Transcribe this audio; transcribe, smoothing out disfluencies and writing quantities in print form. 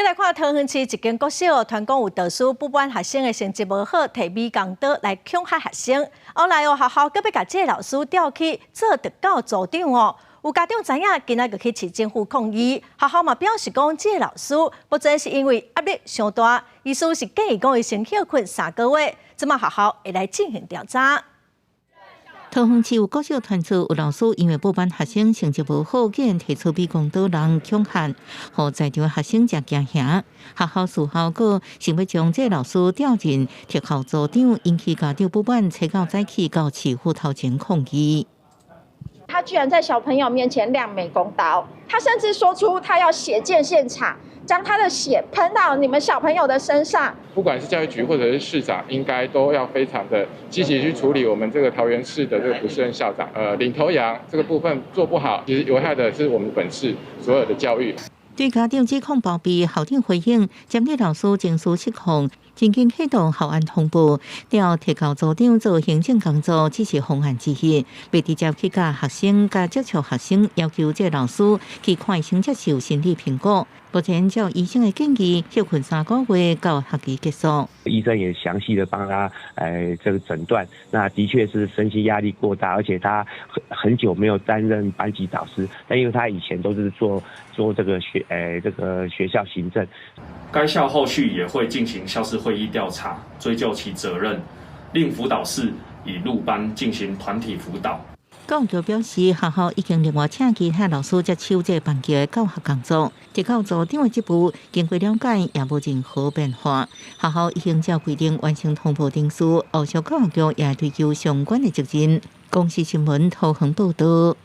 閣來看桃園市一間國小，傳講有導師不滿學生的成績無好，提美工刀來恐嚇學生。後來哦，學校閣欲共這个老師調去做特教組長哦。有家長知影，今仔就去市政府抗議。學校嘛表示講，這个老師目前是因為壓力傷大，醫師是建議講伊先歇睏3個月，這馬學校會來進行調查。桃園市有國小傳出有老師因為不滿學生成績無好，竟然提出美工刀人恐嚇，予在場學生誠驚嚇。學校事後閣想欲將這个老師調任特教組長，引起家長不滿，初九早起到市府頭前抗議。他居然在小朋友面前亮美工刀，他甚至說出他要血濺現場，將他的血噴到你們小朋友的身上。不管是教育局或者是市長，應該都要非常的積極去處理我們這個桃園市的這個不適任校長。領頭羊這個部分做不好，其實危害的是我們本市所有的教育。對家長指控包庇，校長回應，針對老師情緒失控，已經啟動校安通報，調特教組長做行政工作，只是方案之一，袂直接去共學生佮接觸學生，要求這个老師去看醫生接受心理評估。目前照醫生的建議，歇睏3個月到學期結束。醫生也詳細的幫他，這個診斷，那的確是身心壓力過大，而且他很久沒有擔任班級導師，但因為他以前都是做這個學校行政。該校後續也會進行校事會議調查，追究其責任，另輔導室已入班進行團體輔導。教育局表示，學校已經另外請其他老師接手這个班級的教學工作。特教組長的職務，經過了解也無任何變化。學校已經照規定完成通報程序，後續教育局也追究相關的責任。公視新聞桃園報道。